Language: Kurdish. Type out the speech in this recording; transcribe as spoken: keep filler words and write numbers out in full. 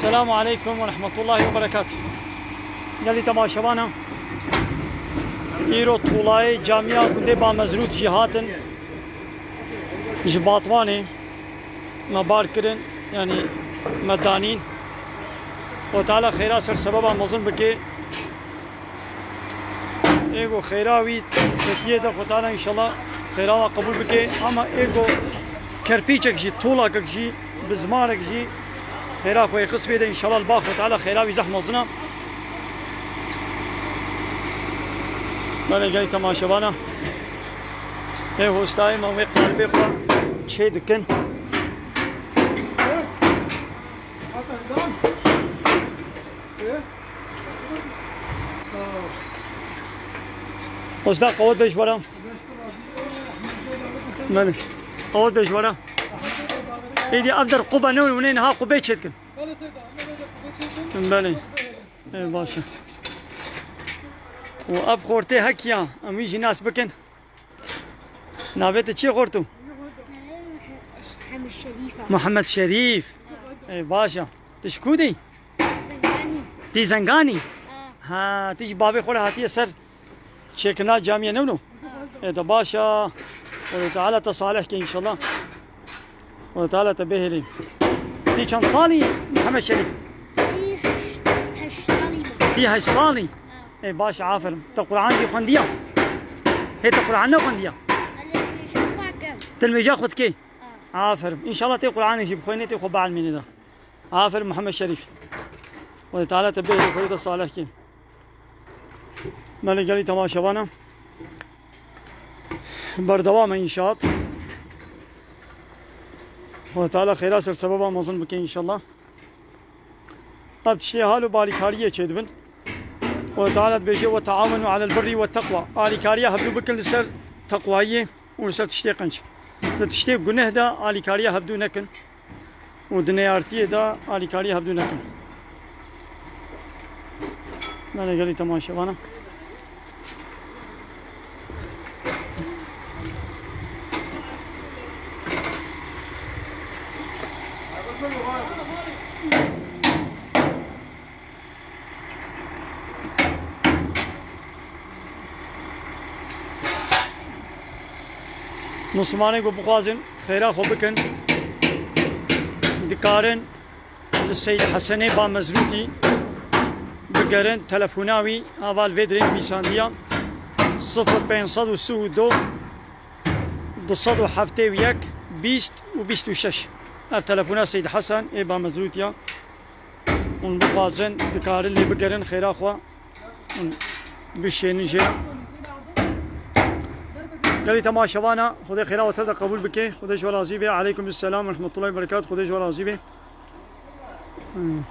Selamu aleykum ve rahmetullahi ve berekatuh. Gelî temaşevana, îro tulayê camiya gundê Bamezrût jî hatin ji Batwanê me bar kirin, yanî me danîn. Xwe Teala xêra ser sebeba mezin bike. Ê ku xêra wî ketiyê de Xwe Teala înşallah xêra wa qebûl bike. Ama ê ku kerpîçek jî, tolakek jî, bizmarek jî xêra xwe yê xist bê de înşallah li ba Xwe Teala xêra wî zehf mezin a. Belê gelî temaşevana. Ê hostayê me wê qalibê xwe çê dikin. Usta qewet bêj were. Belê. Qewet bêj were. Êdî ev der quba ne hûn ê niha qubê çêdikin. Belê. Ê, baş e. Û ev xortê hekiya, em wî jî nas bikin. Navê te çi ye xorto? Hemed Şerîf. Muhammed Şerîf. Ê, baş e. Tu ji ku dî? Zenganî. Tî Zenganî? Ha. Ha, tu ji bavê xwe re hatiye ser çêkirina camiyê, ne wilo? Ha. Ê, de baş e. Xwedê Teala te salih ke înşallah. Xwedê Teala te bihêlî. Tî çend salî, Mihemed Şerîf? Tî heşt, heşt salî me. Tî heşt salî? Ha. Ê, baş e, aferin. Te Quran jî xwendiya? Hê, te Quran nexwendiya? Elê, dilmêja xwe kem. Dilmêja xwe dikê? Ha. Aferin. Înşallah tê Quranê jî bixwînê, tê xwe bielmînê de. Aferin Mihemed Şerîf. Xwedê Teala te bihêlî, Xwedê te salih ke. Belê gelî temaşevana. Berdewam e înşaat. Xwedê Teala xêra ser sebeba mezin bike înşallah. Ev tiştê halo bi alîkariyê çêdibin. Xwedê Teala dibêje, "Ve teawenu alel birrî ve teqwa." Alîkariya hevdû bikin li ser teqwayiyê û li ser tiştê qenc. Li tiştê guneh de alîkariya hevdû nekin. Û di neyartiyê de alîkariyê hevdû nekin. Belê gelî temaşevana. Mislimanê ku bixwazin xêra xwe bikin, dikarin li Seyyid Hesenê Bamezrûtî bigerin, telefona wî heval vê dirê nivîsandiya sifir pênc sed û sî û du, du sed û heftê û yek, bîst û bîst û şeş. Ev telefona Seyyid Hesen ê Bamezrûtî ya. Hûn bixwazin, dikarin lê bigerin xêra xwe. Hûn bişênin jê. Gelî temaşevana, Xwedê xêra we tev de qebûl bike. Xwedê ji we razî be. Aleykum selam ve rahmetullahi ve berekat. Xwedê ji we razî be. Hmm.